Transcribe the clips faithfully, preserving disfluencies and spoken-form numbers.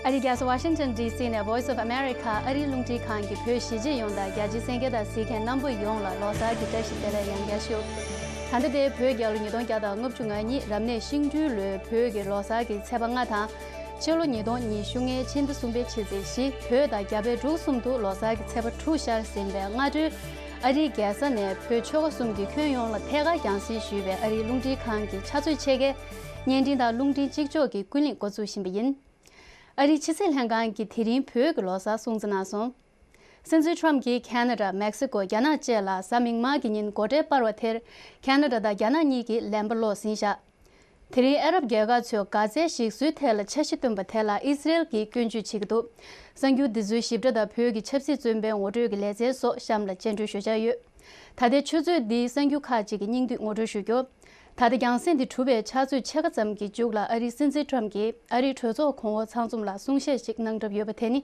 ཨ་རིའི་རྒྱལ་ས་ཝ་ཤིང་ཊོན་ཌི་སི་ནས་Voice of America ཨ་རིའི་རླུང་འཕྲིན་ཁང་གི་བོད་གཞིས་བྱེས་ཡོངས་དང་རྒྱ་ཆེའི་གསན་མཁན་དང་གཟིགས་མཁན་རྣམ་པ་ཡོངས་ལ་ལོ་གསར་གྱི་བཀྲ་ཤིས་བདེ་ལེགས་ཡང་བསྐྱར་ཞུ། ད་ལྟ་དེ་བོད་རྒྱལ་ལོ་ཉིས་སྟོང་བརྒྱ་དང་ལྔ་བཅུ་ང་གཉིས་རབ་གནས་ཤིང་སྦྲུལ་ལོའི་བོད་ཀྱི་ལོ་གསར་གྱི་ཚེས་པ་ལྔ་དང་། ཕྱི་ལོ་ཉིས་སྟོང་ཉི་ཤུ་ལྔའི་ཕྱི་ཟླ་གསུམ་པའི་ཕྱི་ཚེས་བཞི། བོད་དང་རྒྱ་བལ་འབྲུག་གསུམ་དུ་ལོ་གསར་གྱི་ཚེས་པ་དྲུག་ཤར་ཟིན་པའི་སྔ་དྲོའི་ཨ་རིའི་རྒྱལ་ས་ནས་བོད་ཆོལ་ཁ་གསུམ་གྱི་ཁྱོན་ཡོངས་ལ་ཐད་ཀར་རྒྱང་སྲིང་ཞུས་པའི་ཨ་རིའི་རླུང་འཕྲིན་ཁང་གི་ཕྱག་མཛོད་ཆེ་ཁའི་བརྙན་འཕྲིན་དང་རླུང་འཕྲིན་གཅིག་ལྕོགས་ཀྱི་ཀུན་གླེང་འགོ་འཛུགས་བཞིན་པ་ཡིན། ཨ་རིའི་ཕྱི་སྲིད་ལྷན་ཁང་གིས་དེ་རིང་བོད་ཀྱི་ལོ་གསར་སྲུང་བརྩི་གནང་སོང་། སྲིད་འཛིན་ཁྲོམ་གྱིས་ཁེ་ན་ཌ། མེག་སི་ཀོ། རྒྱ་ནག་བཅས་ལ་གཟའ་མིག་དམར་གྱི་ཉིན་སྒོ་ཁྲལ་སྤར་བ་དེར་ཁེ་ན་ཌ་དང་རྒྱ་ནག་གཉིས་ཀྱིས་ལན་པ་སློག་ཟིན་བཞག་དེ་རིང་ཨ་རབ་རྒྱལ་ཁག་ཚོས་གྷ་ཛའི་ཞིག་གསོའི་ཐད་ལ་འཆར་གཞི་བཏོན་པ་དེ་ལ་ཨི་སི་རེལ་གྱིས་སྐྱོན་བརྗོད་བྱེད་ཀྱི་འདུག་གསར་འགྱུར་འདི་ཚོའི་ཞིབ་ཕྲ་དང་བོད་ཀྱི་ཆབ་སྲིད་བཙོན་པའི་ངོ་སྤྲོད་ཀྱི་ལེ་ཚན་སོགས་གཤམ་ལ་སྤྱན་འགྲོལ་ཞུ་འཆར་ཡོད། ད་ལྟའི་ཆུ་ཚོད་འདིའི་གསར་འགྱུར་ཁག་ཅིག་གི་སྙིང་བསྡུས་ངོ་སྤྲོད་ཞུ་རྒྱུ། ད་ལྟ་རྒྱང་སྲིང་འདི་གྲུབ་པའི་ཕྱག་ཚོད་ཕྱེད་ཀ་ཙམ་གྱི་མཇུག་ལ་ཨ་རིའི་སྲིད་འཛིན་ཁྲོམ་གྱིས་ཨ་རིའི་གྲོས་ཚོགས་གོང་འོག་ཚང་འཛོམས་ལ་གསུང་བཤད་ཞིག་གནང་གྲབས་ཡོད་པ་དེ་ནི།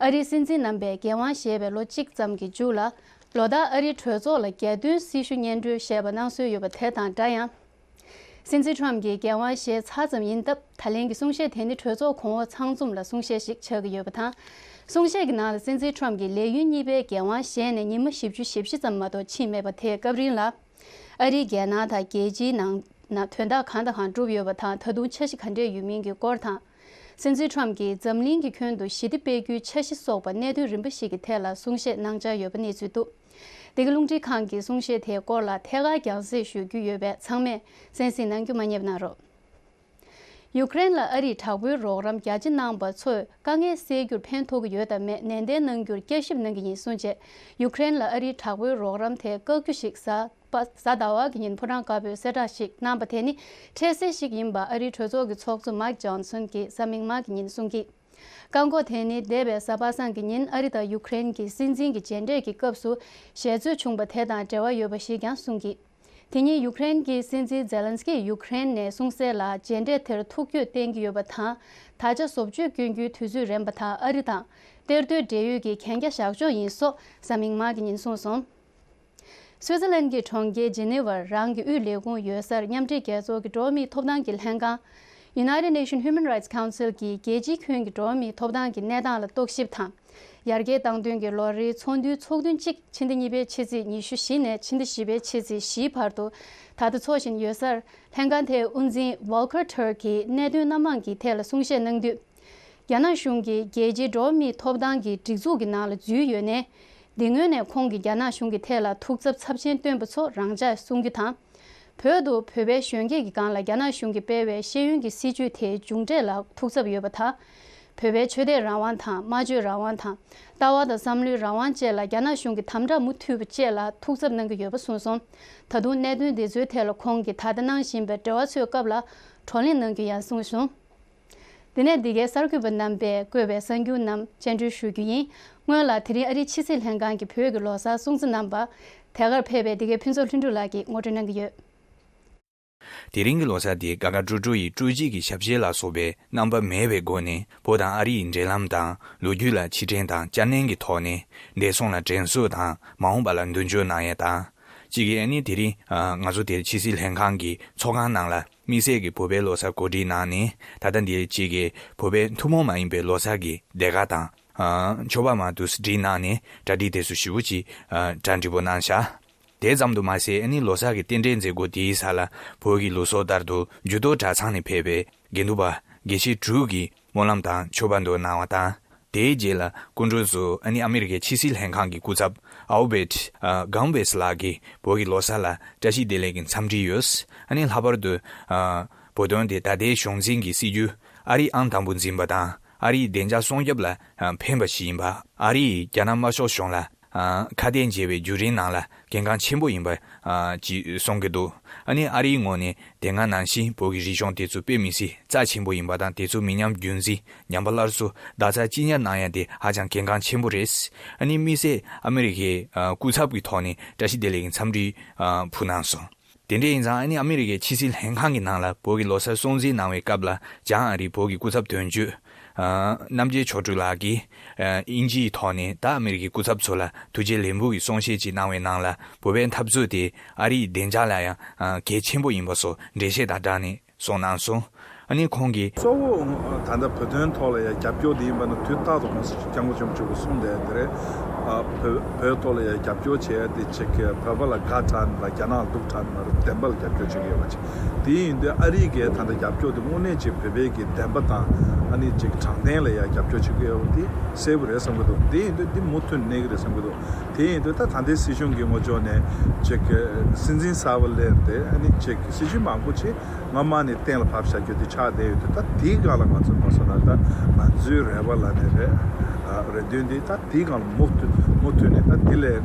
ཨ་རིའི་སྲིད་འཛིན་རྣམ་པས་འགན་དབང་བཞེས་པའི་ལོ་གཅིག་ཙམ་གྱི་མཇུག་ལ། ལོ་ལྟར་ཨ་རིའི་གྲོས་ཚོགས་ལ་རྒྱལ་དོན་སྲི་ཞུ་སྙན་སྒྲོན་ཞེས་པ་གནང་སྲོལ་ཡོད་པ་དེ་དང་འདྲ་ཡང་། སྲིད་འཛིན་ཁྲོམ་གྱིས་འགན་དབང་བཞེས་ཚར་ཙམ་ཡིན་སྟབས། ད་ལན་གྱི་གསུང་བཤད་དེ་ནི་གྲོས་ཚོགས་གོང་འོག་ཚང་འཛོམས་ལ་གསུང་བཤད་ཞིག་ཆགས་ཀྱི་ཡོད་པ་དང་། གསུང་བཤད་ཀྱི་ནང་ལ་སྲིད་འཛིན་ཁྲོམ་གྱིས་ལས་ཡུན་གཉིས་པའི་འགན་དབང་བཞེས་ནས་ཉི་མ་བཞི་བཅུ་ཞེ་བཞི་ཙམ་མ་གཏོགས་ཕྱིན་མེད་པ་དེའི་སྐབས་རིང་ལ། ཨ་རིའི་རྒྱལ་ནང་དང་རྒྱལ་སྤྱིའི་ནང་ན་དོན་དག་གང་དང་གང་བསྒྲུབས་ཡོད་པ་དང་། ད་དུང་འཆར་གཞི་ག་འདྲས་ཡོད་མིན་གྱི་སྐོར་དང་། སྲིད་འཛིན་ཁྲོམ་གྱིས་འཛམ་གླིང་གི་ཁྱོན་དུ་ཞི་བདེ་སྤེལ་རྒྱུའི་འཆར་གཞི་སོགས་པ་གནད་དོན་རིམ་པ་ཞིག་གི་ཐད་ལ་གསུང་བཤད་གནང་འཆར་ཡོད་པ་གནས་ཚུལ་འདུག་འདི་ག་རླུང་འཕྲིན་ཁང་གི་གསུང་བཤད་དེའི་སྐོར་ལ་ཐད་ཀར་རྒྱང་སྲིང་ཞུ་རྒྱུ་ཡོད་པས། ཚང་མས་གསན་གཟིགས་གནང་རྒྱུ་མ་བསྙེལ་གནང་རོགས། ཡུཀ་རེན་ལ་ཨ་རིས་དྲག་པོའི་རོགས་རམ་རྒྱ་ཆེ་གནང་པ་ཚོས་དཀའ་ངལ་སེལ་རྒྱུར་ཕན་ཐོགས་ཀྱི་ཡོད་དམ་མེད་ནན་ཏན་གནང་རྒྱུར་བསྐྱར་ཞིབ་གནང་གི་ཡིན་གསུངས་རྗེས། ཡུཀ་རེན་ལ་ཨ་རིའི་དྲག་པོའི་རོགས་རམ་དེ་བཀག་རྒྱུ་ཞིག་གཟའ་པ་གཟའ་ཟླ་བ་གི་ཉིན་ཕོ་བྲང་དཀར་པོས་གསལ་བསྒྲགས་ཤིག་གནང་པ་དེ་ནི་འཕྲལ་སེལ་ཞིག་ཡིན་པ་ཨ་རིའི་གྲོས་ཚོགས་ཀྱི་ཚོགས་གཙོ་མཱིག་ཇོན་སོན་གྱིས་གཟའ་མིག་དམར་གྱི་ཉིན་གསུངས་ཀྱིས། བཀག་འགོག་དེ་ནི་འདས་པའི་གཟའ་པ་སངས་ཀྱི་ཉིན་ཨ་རི་དང་ཡུཀ་རེན་གྱི་སྲིད་འཛིན་གྱི་མཇལ་འཕྲད་ཀྱི་སྐབས་སུ་ཞལ་འཛོལ་བྱུང་པ་དེ་དང་འབྲེལ་བ་ཡོད་པ་ཞིག་ཀྱང་གསུངས་ཀྱིས། དེ་ཉིན་ཡུཀ་རེན་གྱི་སྲིད་འཛིན་ཛེ་ལན་སི་ཀིས་ཡུཀ་རེན་ནས་གསུང་གསལ་ལ་མཇལ་འཕྲད་དེར་ཐུགས་འགྱོད་བསྟན་གྱི་ཡོད་པ་དང་། ད་ཆ་བཟོ་བཅོས་སྐྱོན་རྒྱུའི་དུས་ཚོད་རན་པ་དང་། ཨ་རི་དང་གཏེར་མདོའི་འབྲེལ་ཡོད་ཀྱི་གན་རྒྱ་བཞག་ཕྱོགས་ཡིན་སོགས་གཟའ་མིག་དམར་གྱི་ཉིན་གསུངས་སོང་། སུའི་ཙི་ལན་གྱི་གྲོང་ཁྱེར་ཇི་ནི་ཝར་རང་གི་དབུས་ལས་ཁུངས་ཡོད་སར་མཉམ་འབྲེལ་རྒྱལ་ཚོགས་ཀྱི་འགྲོ་བ་མིའི་ཐོབ་ཐང་གི་ལྷན་ཁང་། United Nations Human Rights Council གྱིས་རྒྱལ་སྤྱིའི་ཁྱོན་གྱི་འགྲོ་བ་མིའི་ཐོབ་ཐང་གི་གནས་སྟངས་ལ་རྟོག་ཞིབ་དང་། ཡར་རྒྱས་བཏང་དོན་གྱི་ལོ་རེའི་ཚོགས་འདུའི་ཚོགས་ཐུན་གཅིག་ཕྱི་ཟླ་གཉིས་པའི་ཕྱི་ཚེས་ཉི་ཤུ་བཞི་ནས་ཕྱི་ཟླ་བཞི་པའི་ཕྱི་ཚེས་བཞིའི་བར་དུ་ད་ལྟ་འཚོགས་བཞིན་ཡོད་སར། ལྷན་ཁང་དེའི་དབུ་འཛིན་Volker Turk གིས་གནད་དོན་སྣ་མང་གི་ཐད་ལ་གསུང་བཤད་གནང་དུས། རྒྱ་ནག་གཞུང་གིས་རྒྱལ་སྤྱིའི་འགྲོ་བ་མིའི་ཐོབ་ཐང་གི་སྒྲིག་འཛུགས་ཀྱི་ནང་ལ་འཛུལ་ཡོད་ནས། འདི་སྔོན་ནས་ཁོང་གིས་རྒྱ་ནག་གཞུང་གི་ཐད་ལ་ཐུགས་འཚབ་ཚབས་ཆེན་བཏོན་པ་ཚོ་རང་འཇགས་གསུང་རྒྱུ་དང་། བོད་དུ་བོད་པའི་གཞོན་སྐྱེས་ཀྱི་སྒང་ལ་རྒྱ་ནག་གཞུང་གིས་སྤེལ་བའི་ཤེས་ཡོན་གྱི་སྲིད་བྱུས་དེའི་མཇུག་འབྲས་ལ་ཐུགས་འཚབ་ཡོད་པ་དང་། བོད་པའི་ཆོས་དད་རང་དབང་དང་སྨྲ་བརྗོད་རང་དབང་དང་། ལྟ་བ་དང་བསམ་བློའི་རང་དབང་བཅས་ལ་རྒྱ་ནག་གཞུང་གི་དམ་དྲག་མུ་མཐུད་པ་བཅས་ལ་ཐུགས་འཚབ་གནང་གི་ཡོད་པ་གསུངས་སོང་། ད་དུང་གནད་དོན་འདི་ཚོའི་ཐད་ལ་ཁོང་གིས་ད་ལྟ་གནང་བཞིན་པའི་འབྲེལ་བ་ཚོའི་སྐབས་ལ་བགྲོ་གླེང་གནང་རྒྱུ་ཡང་གསུངས་སོང་། དེ་ནས་འདི་གའི་གསར་འགོད་པ་རྣམ་པས་བཀོད་པའི་གསར་འགྱུར་རྣམས་སྤྱན་འབུལ་ཞུ་རྒྱུ་ཡིན། སྔོན་ལ་དེ་རིང་ཨ་རིའི་ཕྱི་སྲིད་ལྷན་ཁང་གི་བོད་ཀྱི་ལོ་གསར་སྲུང་བརྩི་གནང་པ། དེ་གར་ཕེབས་པའི་འདི་གའི་ཕུན་ཚོགས་ལྷུན་གྲུབ་ལགས་ཀྱིས་ངོ་སྤྲོད་གནང་གི་ཡོད། དེ་རིང་གི་ལོ་གསར་དེ་དགའ་དགའ་སྤྲོ་སྤྲོ་ཡི་སྤྲོ་སྐྱིད་ཀྱི་ཞབས་རྗེས་ལ་སོགས་པའི་རྣམ་པ་མེད་པའི་སྒོ་ནས་བོད་དང་ཨ་རི་ཡི་འབྲེལ་ལམ་དང་ལོ་རྒྱུས་ལ་ཕྱིར་དྲན་དང་བསྐྱར་ནན་གྱི་ཐོག་ནས་འདས་སོང་ལ་དྲན་གསོ་དང་མ་འོངས་པ་ལ་མདུན་སྐྱོད་གནང་ཡས་དང་། གཅིག་གིས་ཨ་ནི་དེ་རིང་ང་ཚོ་དེར་ཕྱི་སྲིད་ལྷན་ཁང་གི་ཚོགས་ཁང་ནང་ལ། དམིགས་བསལ་གྱི་བོད་པའི་ལོ་གསར་གོ་སྒྲིག་གནང་ནས། ད་ལྟ་འདིར་གཅིག་གིས་བོད་པའི་ཐུན་མོང་མ་ཡིན་པའི་ལོ་གསར་གྱི་ཟློས་གར་དང་། མཆོད་པ་མང་དུ་བསྒྲིགས་གནང་ནས་གྲ་སྒྲིག་དེ་ཚོ་ཞེ་པོ་ཅིག་གྲ་འགྲིག་པོ་གནང་བཞག་དེ་ཙམ་དུ་མ་ཟད། ཨ་ནི་ལོ་གསར་གྱི་རྟེན་འབྲེལ་མཛད་སྒོ་དེའི་ས་ལ་བོད་ཀྱི་ལུགས་སྲོལ་ལྟར་དུ་འགྱུར་རྡོ་གྲྭ་ཚང་ནས་ཕེབས་པའི་དགེ་འདུན་པ་དགེ་བཤེས་དྲུག་གིས་སྨོན་ལམ་དང་མཆོད་པ་འདོན་གནང་བ་དང་། དེའི་རྗེས་ལ་སྐུ་མགྲོན་ཚོ་ཨ་ནི་ཨ་མི་རི་ཀའི་ཕྱི་སྲིད་ལྷན་ཁང་གི་སྐུ་ཚབ་ཨའོ་བེད་གམ་བེས་ལགས་ཀྱིས་བོད་ཀྱི་ལོ་གསར་ལ་བཀྲ་ཤིས་བདེ་ལེགས་ཀྱི་འཚམས་འདྲི་ཡོད། ཨ་ནི་ལྷག་པར་དུ་བོད་དོན་དེ་ད་ལྟའི་གཞུང་འཛིན་གྱི་སྲིད་བྱུས་ཨ་རིས་ཨང་དང་པོ་འཛིན་པ་དང་། ཨ་རིའི་བདེ་འཇགས་སྲུང་སྐྱོབ་ལ་ཕན་པ་ཞིག་ཡིན་པ། ཨ་རིས་རྒྱ་ནག་དམར་ཤོག་གཞུང་ལ་ཁ་གཏད་འཇལ་བའི་བརྒྱུད་རིམ་ནང་ལ་གལ་འགངས་ཆེན་པོ་ཡིན་པ་ཅིག་གསུང་གི་འདུག་ཨ་ནི་ཨ་རིའི་ངོས་ནས་དེ་སྔ་ནང་བཞིན་བོད་ཀྱི་རིག་གཞུང་དེ་ཚོ་དཔེ་མི་སྲིད་རྩ་ཆེན་པོ་ཡིན་པ་དང་། དེ་ཚོ་མི་ཉམས་རྒྱུན་འཛིན་ཉམས་པ་སླར་གསོ་བདག་རྩ་གཅིག་གཉེར་གནང་ཡ་དེ་ཧ་ཅང་གལ་འགངས་ཆེན་པོ་རེད། ཨ་ནི་དམིགས་བསལ་ཨ་མི་རི་ཀའི་སྐུ་ཚབ་ཀྱི་ཐོག་ནས་བཀྲ་ཤིས་བདེ་ལེགས་ཀྱི་འཚམས་འདྲི་ཕུལ་གནང་སོང་། དེ་འདྲ་ཡིན་ཙང་ཨ་ནི་ཨ་མི་རི་ཀའི་ཕྱི་སྲིད་ལྷན་ཁང་གི་ནང་ལ་བོད་ཀྱི་ལོ་གསར་སྲུང་བརྩི་གནང་བའི་སྐབས་ལ་བྱང་ཨ་རིའི་བོད་ཀྱི་སྐུ་ཚབ་དོན་གཅོད་རྣམ་རྒྱལ་མཆོག་སྤྲུལ་ལགས་ཀྱིས་དབྱིན་ཇིའི་ཐོག་ནས་ད་ཨ་མི་རི་ཀའི་སྐུ་ཚབ་ཚོ་ལ་ཐུགས་རྗེ་ལེགས་འབུལ་གྱི་གསུང་བཤད་ཅིག་གནང་བའི་ནང་ལ། བོད་པའི་འཐབ་རྩོད་དེ་ཨ་རིའི་བདེ་འཇགས་ལ་ཡང་གལ་ཆེན་པོ་ཡིན་པ་སོགས་འགྲེལ་བཤད་དང་སྦྲགས་ནས་གསུངས་གནང་སོང་། ཨ་ནི་ཁོང་གིས། གཙོ་བོ་ད་ལྟ་བོད་དོན་ཐོག་ལ་ཡང་རྒྱབ་སྐྱོར་འདི་ཡིན་པ་ན། དུས་རྟག་ཏུ་༸གོང་ས་༸སྐྱབས་མགོན་ཆེན་པོ་མཆོག་གིས་གསུངས་བསྡད་དེ་རེད། ཨ་བོད་བོད་ཐོག་ལ་ཡང་རྒྱབ་སྐྱོར་བྱས་ཏེ་ཅིག་བོད་པ་ལ་དགའ་དྲགས་ན་རྒྱ་ནག་ལ་སྡུག་དྲགས་ན་བདེན་པ་ལ་རྒྱབ་སྐྱོར་བྱེད་ཀྱི་ཡོད་པ་ཅིག་དེ་ཡིན་དུས་ཨ་རི་གིས་ད་ལྟ་རྒྱབ་སྐྱོར་དེ་དངོས་གནས་ཅིག་བོད་པའི་གི་བདེན་པ་དང་ཨ་ནི་ཅིག་དྲང་བདེན་ལ་ཡང་རྒྱབ་སྐྱོར་བྱེད་ཀྱི་ཡོད་པ་དེ་གསལ་པོ་རེད་བསམ་གྱི་འདུག་དེ་ཡིན་དུས་འདི་མུ་མཐུད་གནས་ཀྱི་རེད་བསམ་གྱི་འདུག་དེ་ཡིན་དུས་ད་ད་ལྟའི་སྲིད་གཞུང་གི་ངོས་ཕྱོགས་ནས་ཅིག་སྲིད་འཛིན་གསར་པ་སླེབས་ཏེ་ཨ་ནི་ཅིག་སྲིད་བྱུས་མང་པོ་ཅིག་སྔ་མ་ནས་གཏན་ལ་ཕབ་བཞག་རྒྱུ་དེ་ཆགས་བསྡད་ཡོད་དུས། ད་དེའི་སྒང་ལ་ང་ཚོ་མ་སོང་ན་ད་ང་ཚོའི་རེ་བ་ལ་ནས་རེ་རེ་འདུན་དེ་ད་དེའི་སྒང་ལ་མུ་མཐུད་མུ་མཐུད་ནས་ད་དེ་ལས་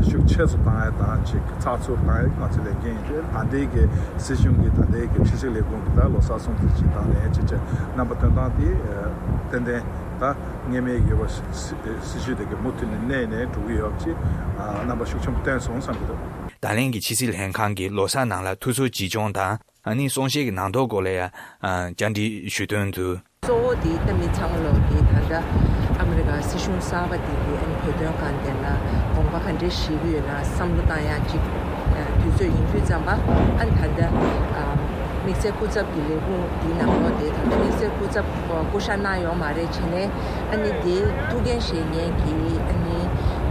ཤུགས་ཆེ་ཙམ་བཏང་ཡ་དང་ཅིག་ཚགས་ཚུད་བཏང་ཡ་ང་ཚོའི་ལས་འགན་ཡིན་དུས། ད་ལྟའི་གི་སྲིད་གཞུང་གི་ད་ལྟའི་གི་ཕྱི་སྲིད་ལས་ཁུངས་ཀྱི་ད་ལོ་གསར་སྲུང་བརྩི་བྱེད་སྟངས་ལ་ཡ་ཅིག་ཅིག་རྣམ་པ་སྟོན་སྟངས་དེ་ཏན་ཏན་ད་ངེས་མེད་ཡོད་པ་སྲིད་བྱུས་དེ་གི་མུ་མཐུད་ནས་གནས་ནས་འགྲོ་གི་ཡོད་པ་ཅིག་རྣམ་པ་ཤུགས་ཆེན་པོ་བསྟན་སོང་བསམ་གྱི་འདུག་བརྡ་ལན་གྱི་ཕྱི་སྲིད་ལྷན་ཁང་གི་ལོ་གསར་ནང་ལ་ཐུགས་ཚོར་ཅི་བྱུང་དང་། ཨ་ནི་གསུང་བཤད་ཀྱི་ནང་དོན་སྐོར་ལ་ཡང་བཅར་འདྲི་ཞུས་དོན་དུ། གཙོ་བོ་དེ་ད་མི་ཚང་མ་ལོག་གི་ད་ལྟ་ཨ་མི་རི་ཀ་སྲིད་གཞུང་གསར་པ་དེ་གི་ཨ་ནི་བོད་དོན་སྒང་དེ་ལ་དགོངས་པ་ག་འདྲས་བཞེས་ཀྱི་ཡོད་ན་བསམ་བློ་བཏང་ཡག་ཅིག་དུས་ཚོད་ཡིན་དུས་ཙམ་པ། ཨ་ནི་ད་ལྟ་དམིགས་བསལ་སྐུ་ཚབ་ཀྱི་ལས་ཁུངས་དེའི་ནང་ལོགས་དེ་ད་ལྟ་དམིགས་བསལ་སྐུ་ཚབ་སྐུ་ཞབས་གནང་ཡོད་མ་རེད། བྱས་ནས་ཨ་ནི་དེ་ཐུགས་འགན་བཞེས་མཁན་གྱི་ཨ་ནི་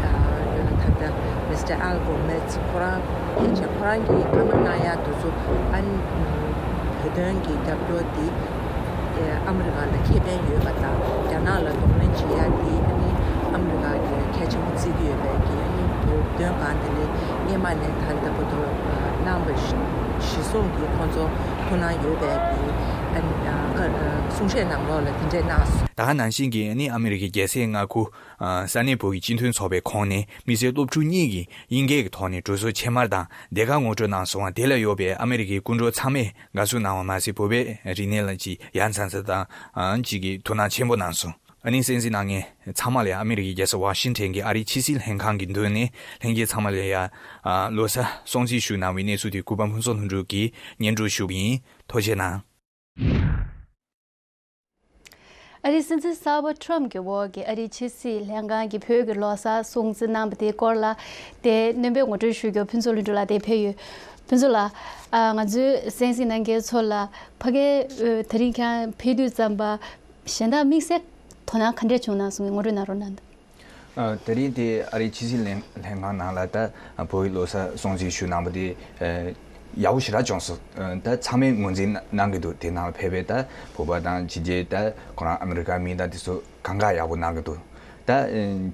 ད་ལྟ་མི་སི་ཊར་ཨལ་གོ་མེ་ཛི་ཁོ་རང་ཕལ་ཆེར་ཁོ་རང་གིས་བཀའ་མོལ་གནང་ཡག་དུས་ཚོད། ཨ་ནི་བོད་དོན་གྱི་རྒྱབ་སྐྱོར་དེ་ཨ་མི་རི་ཀ་ལ་ཁེ་ཕན་ཡོད་པ་དང་རྒྱ་ནག་ལ་གདོང་ལེན་བྱེད་ཡག་དེ་ཨ་ནི་ཨ་མི་རི་ཀ་གིས་གལ་ཆེན་པོ་བརྩི་གི་ཡོད་པའི་གི་ཨ་ནི་བོད་དོན་སྒང་དེ་ལས་སྔས་མ་ནས་ད་ལྟ་བར་དུ་གནང་བ་གཞི་བཟུང་གིས་ཁོང་ཚོ་ཐུགས་སྣང་ཡོད་པའི་གི་ཨ་ནི་གསུང་བཤད་ནང་ལོགས་ལ་དེ་འདྲས་གནང་སོང་། ད་ག་ནང་བཞིན་གྱི་ཨ་ནི་ཨ་མི་རི་ཀའི་རྒྱལ་སྲས་མངའ་ཁོངས་ས་གནས་བོད་ཀྱི་སྤྱི་མཐུན་ཚོགས་པའི་ཁོངས་ནས་དམིགས་བསལ་སློབ་ཕྲུག་གཉིས་ཀྱིས་དབྱིན་སྐད་ཀྱི་ཐོག་ནས་གྲོས་ཚོགས་ཕྱེ་མར་དང་མདེལ་ཁ་ངོ་སྤྲོད་གནང་སོང་བ་དེ་ལ་ཡོད་པའི་ཨ་མི་རི་ཀའི་སྐུ་མགྲོན་ཚང་མས་དགའ་བསུ་གནང་བ་མ་ཟད། བོད་པའི་རིག་གནས་ལ་ཅིག་ཡ་མཚན་ས་དང་ཅིག་གི་ཐུགས་སྣང་ཆེན་པོ་གནང་སོང་། ཨ་ནི་གསན་གཟིགས་གནང་མཁན་ཚང་མ་ལ་ཡང་ཨ་མི་རི་ཀའི་རྒྱལ་ས་ཝ་ཤིང་ཊོན་གྱི་ཨ་རིའི་ཕྱི་སྲིད་ལྷན་ཁང་གི་མདུན་ནས་ལྷན་རྒྱས་ཚང་མ་ལ་ཡང་ལོ་གསར་སྲུང་བརྩི་ཞུ་གནང་བའི་གནས་ཚུལ་དེ་གུས་པ་ཕུན་ཚོགས་ལྷུན་གྲུབ་ཀྱིས་སྙན་སྒྲོན་ཞུ་བ་ཡིན། ཐུགས་རྗེ་གནང་། ཨ་རིའི་སྲིད་འཛིན་གསར་པ་ཊྲམ་གྱི་འོག་གི་ཨ་རིའི་ཕྱི་སྲིད་ལྷན་ཁང་གིས་བོད་ཀྱི་ལོ་གསར་སྲུང་བརྩི་གནང་བ་དེའི་སྐོར་ལ་དེ་སྣོན་པའི་ངོ་སྤྲོད་ཞུ་རྒྱུར་ཕུན་ཚོགས་ལྷུན་གྲུབ་ལགས་དེ་ཕེབས་ཡོད། ཕུན་ཚོགས་ལགས། ཨ་ང་ཚོའི་གསན་གཟིགས་གནང་མཁན་ཚོ་ལ་ཕ་གིར་དེ་རིང་ཁྱེད་རང་ཕེབས་དུས་ཙམ་པ་གཞན་དག་དམིགས་བསལ་དོ་སྣང་ག་འདྲས་བྱུང་ན་གསུངས་ངོ་སྤྲོད་གནང་རོགས་གནང་། ཨ་དེ་རིང་དེ་ཨ་རིའི་ཕྱི་སྲིད་ལྷན་ལྷན་ཁང་ནང་ལ་ད་བོད་ཀྱི་ལོ་གསར་སྲུང་བརྩི་ཞུ་གནང་བ་དེ་ཡག་པོ་ཞེ་དྲག་བྱུང་སོང་། ད་ཚང་མས་ངོས་འཛིན་གནང་གི་འདུག་དེ་ནང་ལ་ཕེབས་པའི་ད་བོད་པ་དང་ཕྱི་རྒྱལ་ད་ཁོ་རང་ཨ་མི་རི་ཀའི་མི་དང་དེ་ཚོ་གང་ག་ཡག་པོ་གནང་གི་འདུག་ད་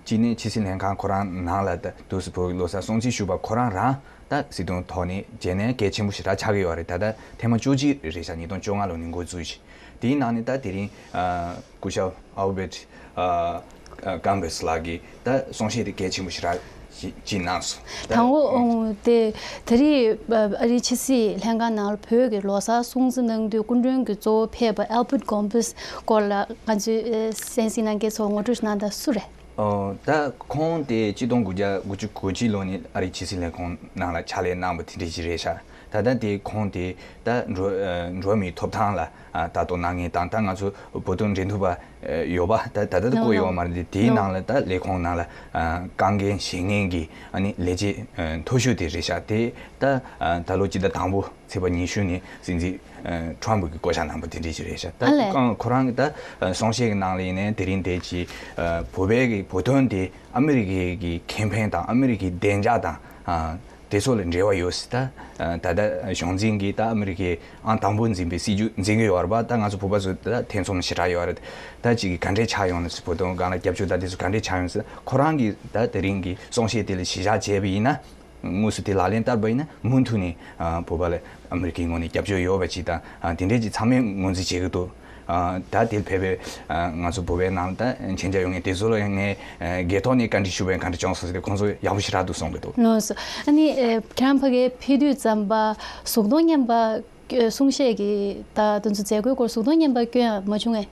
གཅིག་ནས་ཕྱི་སྲིད་ལྷན་ཁང་ཁོ་རང་ནང་ལ་ད་དུས་སུ་བོད་ཀྱི་ལོ་གསར་སྲུང་བརྩི་ཞུ་བ་ཁོ་རང་རང་ད་སྲིད་དོན་ཐོག་ནས་བྱས་ནས་གལ་ཆེན་པོ་ཞེ་དྲག་ཆགས་ཀྱི་ཡོད་རེད། ད་ད་ཐེངས་མ་བཅུ་གཅིག་རེད་ཤག་ཉིས་སྟོང་བཅོ་ལྔ་ལོ་ནས་འགོ་བཙུགས་ཤིང་། དེའི་ནང་ནས་ད་དེ་རིང་ཨ་སྐུ་ཞབས་ཨལ་བྷར་ཊི་ཨ་ཀམ་བྷེས་ལགས་ཀྱིས་ད་གསུང་བཤད་དེ་གལ་ཆེན་པོ་ཞེ་དྲག་ཅིག་གནང་སོང་། ད་དང་པོ་ཨང་དེ་ད་རེས་ཨ་རིའི་ཕྱི་སྲིད་ལྷན་ཁང་ནང་ལ་བོད་ཀྱི་ལོ་གསར་སྲུང་བརྩི་གནང་དུས་སྐུ་མགྲོན་གྱི་གཙོ་བོ་ཕེབས་པ་ཨལ་བྷར་ཊི་ཀམ་བྷེས་སྐོར་ལ་ང་ཚོའི་གསན་གཟིགས་གནང་མཁན་ཚོར་ངོ་སྤྲོད་གནང་དང་། སུ་རེད། ཨོ་ད་ཁོང་དེ་གཅིག་སྟོང་དགུ་བརྒྱ་དགུ་བཅུ་གོ་གཅིག་ལོ་ནས་ཨ་རིའི་ཕྱི་སྲིད་ལས་ཁུངས་ནང་ལ་ཕྱག་ལས་གནང་བ་དེ་འདྲ་ཞིག་རེད་ཤག་ད་ལྟ་དེ་ཁོང་དེ་ད་འགྲོ་འགྲོ་བ་མིའི་ཐོབ་ཐང་ལ་ལྟ་རྟོག་གནང་མཁན་དང་། ད་ང་ཚོ་བོད་དོན་འབྲེལ་མཐུད་པ་ཡོད་པ་ད་ད་ལྟ་བསྐོས་ཡོད་མ་རེད། དེའི་ནང་ལ་ད་ལས་ཁུངས་ནང་ལ་དཀའ་འགན་བཞེས་མཁན་གྱི་ཨ་ནི་ལས་བྱེད་མཐོ་ཤོས་དེ་རེད་ཤག་དེ་ད་ད་ལོ་སྤྱི་ཟླ་དང་པོ་ཚེས་པ་ཉི་ཤུ་ནས་སྲིད་འཛིན་ཨ་ཊྲམ་ཕ་གིས་བསྐོ་བཞག་གནང་པ་དེ་འདྲ་ཞིག་རེད་ཤག་ད་ཨ་ལས། ཁོ་རང་གི་ད་གསུང་བཤད་ཀྱི་ནང་ལ་ཡིན་ནའི་དེ་རིང་དེ་ཅིག་བོད་པའི་གི་བོད་དོན་དེ་ཨ་མི་རི་ཀའི་གི་ཁེ་ཕན་དང་ཨ་མི་རི་ཀའི་བདེ་འཇགས་དང་དེ་ཚོ་ལ་འབྲེལ་བ་ཡོད་ཟེར། ད་ད་ལྟ་གཞུང་འཛིན་གྱིས་ད་ཨ་མི་རི་ཀའི་ཨང་དང་པོ་འཛིན་པའི་སྲིད་ཇུས་འཛིན་གྱི་ཡོད་རེད་པ། ད་ང་ཚོ་བོད་པ་ཚོ་ད་ཐེ་ཚོམ་ཞེ་དྲག་ཡོད་རེད། ད་ཅིག་གི་ག་འདྲས་ཆགས་ཡོང་ན་ཟེར། བོད་དོན་སྒང་ལ་རྒྱབ་སྐྱོར་ད་དེ་ཚོ་ག་འདྲས་ཆགས་ཡོང་ཟེར། ཁོ་རང་གིས་ད་དེ་རིང་གི་གསུང་བཤད་དེ་ལ་གཞི་བཞག་བྱས་པ་ཡིན་ན། དངོས་སུ་དེ་ལག་ལེན་བསྟར་བ་ཡིན་ན་མུ་མཐུད་ནས་ཨ་བོད་པ་ལ་ཨ་མི་རི་ཀའི་ངོས་ནས་རྒྱབ་སྐྱོར་ཡོད་པ་ཅིག་དང་། ཨ་དེ་འདྲས་ཀྱི་ཚང་མས་ངོས་འཛིན་བྱེད་ཀྱི་འདུག་ཨ་ད་དེར་ཕེབས་པའི་ཨ་ང་ཚོ་བོད་པའི་ནང་ད་མཁྱེན་རྒྱ་ཡོད་མཁན་དེ་ཚོ་ལ་ངས་ཨ་སྒེར་ཐོག་ནས་བཀའ་འདྲི་ཞུས་པའི་ག་འདྲ་བྱུང་སོང་ཟེར་ཏེ་ཁོང་ཚོ་ཡག་པོ་ཞེ་དྲག་འདུག་གསུང་གི་འདུག་ལགས་སོ། ཨ་ནི་ཨ་ཁྱེད་རང་ཕ་གིར་ཕེབས་དུས་ཙམ་པ་གཟུགས་མཐོང་མཉམ་པ་གསུང་བཤད་ཀྱི་ད་དེ་ཚོ་མཛད་སྒོའི་སྐོར་གཟུགས་མཐོང་མཉམ་པ་སྐྱོན་ཡང་མ་བྱུང་ངས།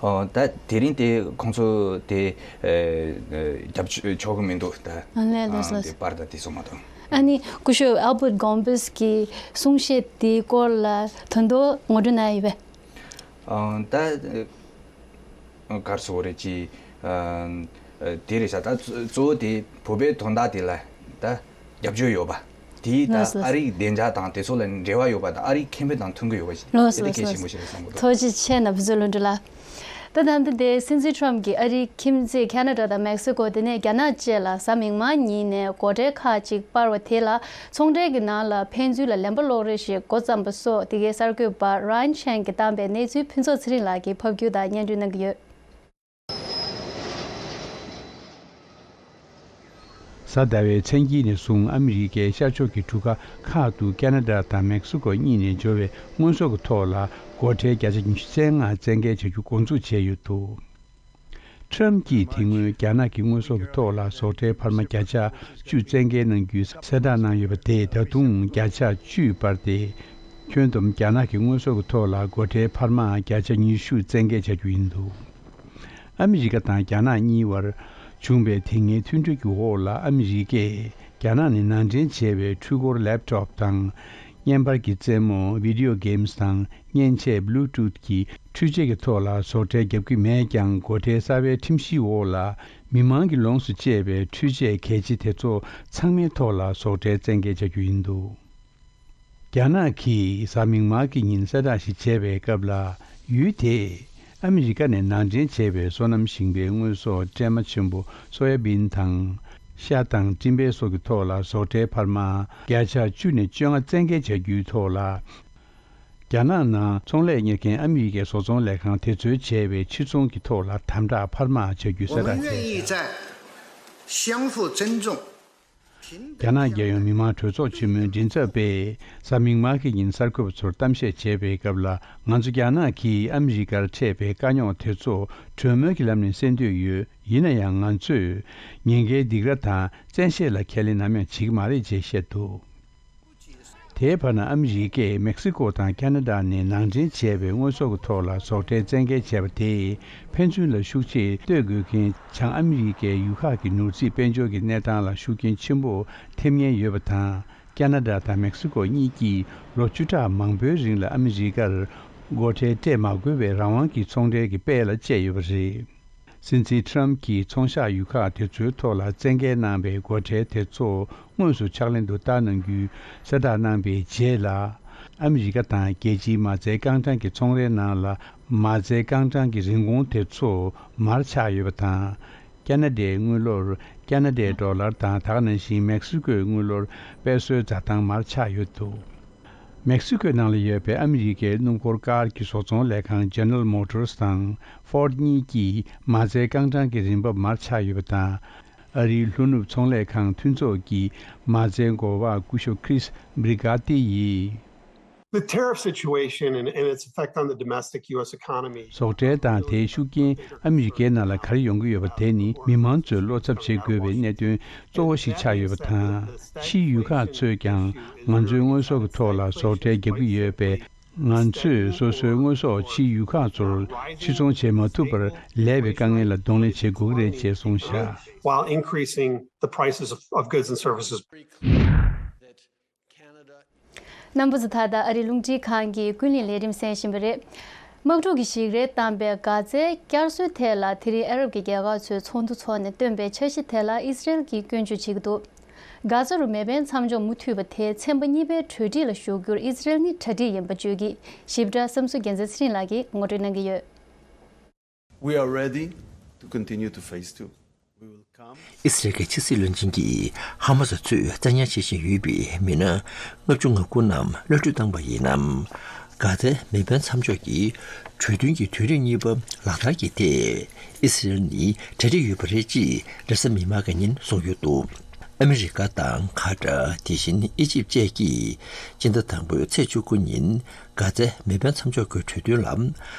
ཨོ་ད་དེ་རིང་དེ་ཁོང་ཚོ་དེ་ཨེ་ཨེ་རྒྱབ་ཆོག་གི་མི་འདུག་ད་ཨ་ལས་ལགས་སོ། དེ་པར་ད་དེ་སོང་མ་འདུག་ཨ་ནི་སྐུ་ཞབས་ཨལ་བྷར་ཊི་ཀོམ་བྷེས་ཀྱི་གསུང་བཤད་དེའི་སྐོར་ལ་དོན་དུ་ངོ་སྤྲོད་གནང་ཡོད་པས། ཨོ་ད་ག་རེ་ཟེར་དགོས་རེད། ཅི་ཨ་དེ་རེད་ཤག་ད་གཙོ་བོ་དེ་བོད་པའི་དོན་དག་དེ་ལ་ད་རྒྱབ་སྐྱོར་ཡོད་པ། དེས་ད་ལགས་སོ། ཨ་རིའི་བདེ་འཇགས་དང་དེ་ཚོ་ལ་འབྲེལ་བ་ཡོད་པ་དང་ཨ་རིའི་ཁེ་ཕན་དང་མཐུན་གྱི་ཡོད་པ་ཞིག་ལགས་སོ། དེ་ལས་གལ་ཆེན་པོ་ཞིག་རེད་བསམ་གྱི་འདུག་ཐུགས་རྗེ་ཆེ་ན་བུ་ཚོ་བློ་གྲོས་ལགས། ད་ད་ལྟ་དེ་སྲིད་འཛིན་ཁྲོམ་གྱིས་ཨ་རིའི་ཁྱིམ་མཚེས་ཁ་ན་ཌ་དང་མེག་སི་ཀོ། དེ་ནས་རྒྱ་ནག་བཅས་ལ་གཟའ་མིག་དམར་ཉིན་ནས་སྒོ་ཁྲལ་ཁག་ཅིག་སྤར་བ་དེ་ལ་ཚོང་འབྲེལ་གྱི་ནང་ལ་ཕན་ཚུན་ལ་ལན་པ་སློག་རེས་ཤིག་འགོ་བརྩམས་པ་སོགས། དེ་གའི་གསར་འགོད་པ་རཱན་ཆན་གྱིས་བཏང་པའི་གནས་ཚུལ་ཕུན་ཚོགས་ཚེ་རིང་ལགས་ཀྱིས་ཕབ་སྒྱུར་དང་སྙན་སྒྲོན་གནང་གི་ཡོད། གཟའ་ཟླ་བའི་མཚན་དཀྱིལ་ནས་བཟུང་ཨ་མི་རི་ཀའི་ཤར་ཕྱོགས་ཀྱི་གྲུ་ཁ་ཁག་ཏུ་ཁ་ན་ཌ་དང་མེག་སི་ཀོ་གཉིས་ནས་འབྱོར་བའི་དངོས་ཟོག་གི་ཐོག་ལ་སྒོ་ཁྲལ་བརྒྱ་ཆ་ཉི་ཤུ་རྩ་ལྔ་བཙན་འགེལ་བྱ་རྒྱུ་འགོ་འཛུགས་བྱས་ཡོད་འདུག་ཁྲམ་གྱིས་དེ་སྔོན་རྒྱ་ནག་གི་དངོས་ཟོག་གི་ཐོག་ལ་ཟོག་ཁྲལ་འཕར་མ་བརྒྱ་ཆ་བཅུ་བཙན་འགེལ་གནང་རྒྱུའི་གསལ་བསྒྲགས་གནང་ཡོད་པ་དེས་ད་དུང་བརྒྱ་ཆ་བཅུ་སྤར་ཏེ། ཁྱོན་བསྡོམས་རྒྱ་ནག་གི་དངོས་ཟོག་གི་ཐོག་ལ་སྒོ་ཁྲལ་འཕར་མ་བརྒྱ་ཆ་ཉི་ཤུ་བཙན་འགེལ་བྱ་རྒྱུ་ཡིན་འདུག་ཨ་མི་རི་ཀ་དང་རྒྱ་ནག་གཉིས་བར་བྱུང་བའི་དེ་སྔའི་མཐུན་གྲོས་ཀྱི་འོག་ལ་ཨ་མི་རི་ཀས་རྒྱ་ནག་ནས་ནང་འདྲེན་བྱས་པའི་འཕྲུལ་འཁོར་ལེབ་ཊོབ་དང་། བརྙན་པར་གྱི་རྩེད་མོ། བི་ཌི་ཡོ་གེམ་སི་དང་མཉེན་ཆས་བྷུ་ལུ་ཊུཐ་གྱི་འཕྲུལ་ཆས་ཀྱི་ཐོག་ལ་ཟོག་ཁྲལ་བརྒྱབ་ཀྱི་མེད་ཀྱང་། སྒོ་ཁྲལ་གསར་བའི་ཁྲིམས་གཞིའི་འོག་ལ་མི་མང་གིས་ལོངས་སུ་སྤྱད་པའི་འཕྲུལ་ཆས་གལ་ཆེ་དེ་ཚོ་ཚང་མའི་ཐོག་ལ་ཟོག་ཁྲལ་བཙན་འགེལ་བྱ་རྒྱུ་ཡིན་འདུག་རྒྱ་ནག་གིས་གཟའ་མིག་དམར་གྱི་ཉིན་གསལ་བསྒྲགས་ཤིག་བྱས་པའི་སྐབས་ལ། ཡུལ་དེས་ཨ་མི་རི་ཀ་ནས་ནང་འདྲེན་བྱས་པའི་སོ་ནམ་ཞིང་པའི་དངོས་ཟོག་སྲན་མ་ཆེན་པོ་སོ་ཡ་བིན་དང་། ཤ་དང་སྤྲིན་བལ་སོགས་ཀྱི་ཐོག་ལ་ཟོག་ཁྲལ་འཕར་མ་བརྒྱ་ཆ་བཅུ་ནས་བཅོ་ལྔ་བཙན་འགེལ་བྱ་རྒྱུའི་ཐོག་ལ། རྒྱ་ནག་ནང་ཚོང་ལས་གཉེར་མཁན་ཨ་མི་རི་ཀའི་བཟོ་ཚོང་ལས་ཁང་དེ་ཚོས་བྱས་པའི་ཕྱིར་ཚོང་གི་ཐོག་ལ་དམ་དྲག་འཕར་མ་བྱ་རྒྱུ་གསལ་བསྒྲགས་བྱས། 我们愿意在相互尊重 རྒྱ་ནག་རྒྱལ་ཡོངས་མི་དམངས་གྲོས་ཚོགས་ཆེན་མོའི་མགྲིན་ཚབ་པས་གཟའ་མིག་དམར་གྱི་ཉིན་གསར་འགོད་པ་ཚོར་གཏམ་བཤད་བྱས་པའི་སྐབས་ལ། ང་ཚོ་རྒྱ་ནག་གིས་ཨ་མི་རི་ཀར་འཕྲད་པའི་དཀའ་རྙོག་དེ་ཚོ་གྲོས་མོལ་གྱི་ལམ་ནས་སེལ་འདོད་ཡོད། ཡིན་ན་ཡང་ང་ཚོས་ཉེན་ཁའི་སྡིགས་ར་དང་བཙན་ཤེད་ལ་ཁས་ལེན་ནམ་ཡང་བྱེད་ཀྱི་མ་རེད་ཅེས་བཤད་འདུག་དེའི་བར་ན་ཨ་མི་རི་ཀས་མེག་སི་ཀོ་དང་ཁ་ན་ཌ་ནས་ནང་འདྲེན་བྱས་པའི་དངོས་ཟོག་གི་ཐོག་ལ་ཟོག་ཁྲལ་བཙན་འགེལ་བྱས་པ་དེས་ཕན་ཚུན་ལ་ཤུགས་ཆེ་གཏོད་དགོས་མཁན་བྱང་ཨ་མི་རི་ཀའི་ཡུལ་ཁག་གི་ནོར་སྲིད་དཔལ་འབྱོར་གྱི་གནས་སྟངས་ལ་ཤུགས་རྐྱེན་ཆེན་པོ་ཐེབས་ཉེན་ཡོད་པ་དང་། ཁ་ན་ཌ་དང་མེག་སི་ཀོ་གཉིས་ཀྱིས་ལོ་བཅུ་ཕྲག་མང་པོའི་རིང་ལ་ཨ་མི་རི་ཀར་སྒོ་ཁྲལ་སྤྲད་མ་དགོས་པའི་རང་དབང་གི་ཚོང་འབྲེལ་གྱི་དཔལ་ལ་སྤྱད་ཡོད་པ་རེད། སྲིད་འཛིན་ཁྲམ་གྱིས་ཚོང་ཤག་ཡུལ་ཁག་དེ་ཚོའི་ཐོག་ལ་བཙན་འགེལ་གནང་བའི་སྒོ་ཁྲལ་དེ་ཚོ་དངོས་སུ་ཕྱག་ལེན་དུ་བསྟར་གནང་རྒྱུའི་གསལ་བསྒྲགས་གནང་པའི་རྗེས་ལ། ཨ་མི་རི་ཀ་དང་རྒྱལ་སྤྱིའི་མ་རྩའི་རྐང་གྲངས་ཀྱི་ཚོང་རའི་ནང་ལ་མ་རྩའི་རྐང་གྲངས་ཀྱི་རིན་གོང་དེ་ཚོ་མར་ཆག་ཡོད་པ་དང་། ཁ་ན་ཌའི་དངུལ་ལོར་ཁ་ན་ཌའི་ཌོ་ལར་དང་། ད་ག་ནང་བཞིན་མེག་སི་ཀོའི་དངུལ་ལོར་པེ་སོའི་འཛའ་ཐང་མར་ཆག་ཡོད་འདུག་མེག་སི་ཀོའི་ནང་ལ་ཡོད་པའི་ཨ་མི་རི་ཀའི་སྣུམ་འཁོར་ཀར་གྱི་བཟོ་ཚོང་ལས་ཁང་General Motors་དང་Ford་གཉིས་ཀྱིས་མ་རྩའི་རྐང་གྲངས་ཀྱི་རིན་འབབ་མར་ཆག་ཡོད་པ་དང་། ཨ་རིའི་ལྷོ་ནུབ་ཚོང་ལས་ཁང་མཐུན་ཚོགས་ཀྱི་མ་རྩའི་འགོ་བ་སྐུ་ཞབས་Chris Brigati་ཡིས། The tariff situation and, and its effect on the domestic U S economy. ཟོག་ཁྲལ་དང་དེའི་ཤུགས་རྐྱེན་ཨ་མི་རི་ཀའི་ནང་ལ་ག་རེ་ཡོང་གི་ཡོད་པ་དེ་ནི་མི་མང་ཚོས་བློ་འཚབ་བྱེད་དགོས་པའི་གནད་དོན་གཙོ་བོ་ཞིག་ཆགས་ཡོད་པ་དང་། ཕྱིའི་ཡུལ་ཁག་ཚོས་ཀྱང་ང་ཚོའི་དངོས་ཟོག་གི་ཐོག་ལ་ཟོག་ཁྲལ་བརྒྱབ་ཀྱི་ཡོད་པས། ང་ཚོས་སོ་སོའི་དངོས་ཟོག་ཕྱིའི་ཡུལ་ཁག་ཚོར་ཕྱིར་ཚོང་བྱེད་མ་ཐུབ་པར་ལས་པའི་དཀའ་ངལ་ལ་གདོང་ལེན་བྱེད་དགོས་ཀྱི་རེད་ཅེས་གསུངས་བཞག While increasing the prices of, of goods and services. རྣམ་པ་ཚོ་ད་ལྟ་ཨ་རིའི་རླུང་འཕྲིན་ཁང་གི་ཀུན་གླེང་ལས་རིམ་གསན་བཞིན་པ་རེད། དམག་འཁྲུག་གིས་ཞིག་རལ་བཏང་པའི་གྷ་ཛའི་བསྐྱར་གསོའི་ཐད་ལ་དེ་རིང་ཨ་རབ་ཀྱི་རྒྱལ་ཁབ་ཚོས་ཚོགས་འདུ་འཚོགས་ནས་བཏོན་པའི་འཆར་གཞི་དེ་ལ་ཨི་སི་རེལ་གྱིས་སྐྱོན་བརྗོད་བྱེད་ཀྱི་འདུག་གྷ་ཛ་རུ་མེ་འཕེན་མཚམས་འཇོག་མུ་མཐུད་པ་དེ་ཚན་པ་གཉིས་པའི་གྲོས་འགྲིག་ལ་ཞུགས་རྒྱུར་ཨི་སི་རེལ་ནི་གྲ་སྒྲིག་ཡིན་པ་བརྗོད་ཀྱིས། ཞིབ་ཕྲ་བསམ་ཚུལ་རྒྱལ་མཚན་ཚེ་རིང་ལགས་ཀྱིས་ངོ་སྤྲོད་གནང་གི་ཡོད། We are ready to continue to phase two. We will come. ཨི་སི་རེལ་གྱི་ཕྱི་སྲིད་བློན་ཆེན་གྱིས་ཧ་མ་སི་ཚོས་བཙན་ཉར་བྱེད་བཞིན་ཡོད་པའི་མི་སྣ་ལྔ་བཅུ་ང་དགུ་རྣམས་གློད་གྲོལ་བཏང་པ་ཡིན་ན། གྷ་ཛའི་མེ་འཕེན་མཚམས་འཇོག་གི་གྲོས་མཐུན་གྱི་དུས་རིམ་གཉིས་པ་ལག་བསྟར་གྱི་ཐད་ཨི་སི་རེལ་ནི་གྲ་སྒྲིག་ཡོད་པ་རེད་ཅེས་རེས་གཟའ་མིག་དམར་གྱི་ཉིན་གསུངས་ཡོད་འདུག་ཨ་མི་རི་ཀ་དང་ཁ་ཏར། དེ་བཞིན་ཨི་ཇིབ་བཅས་ཀྱིས་སྤྱི་ཟླ་དང་པོའི་ཚེས་བཅུ་དགུ་ཉིན་གྷ་ཛའི་མེ་འཕེན་མཚམས་འཇོག་གི་གྲོས་མཐུན་ལ་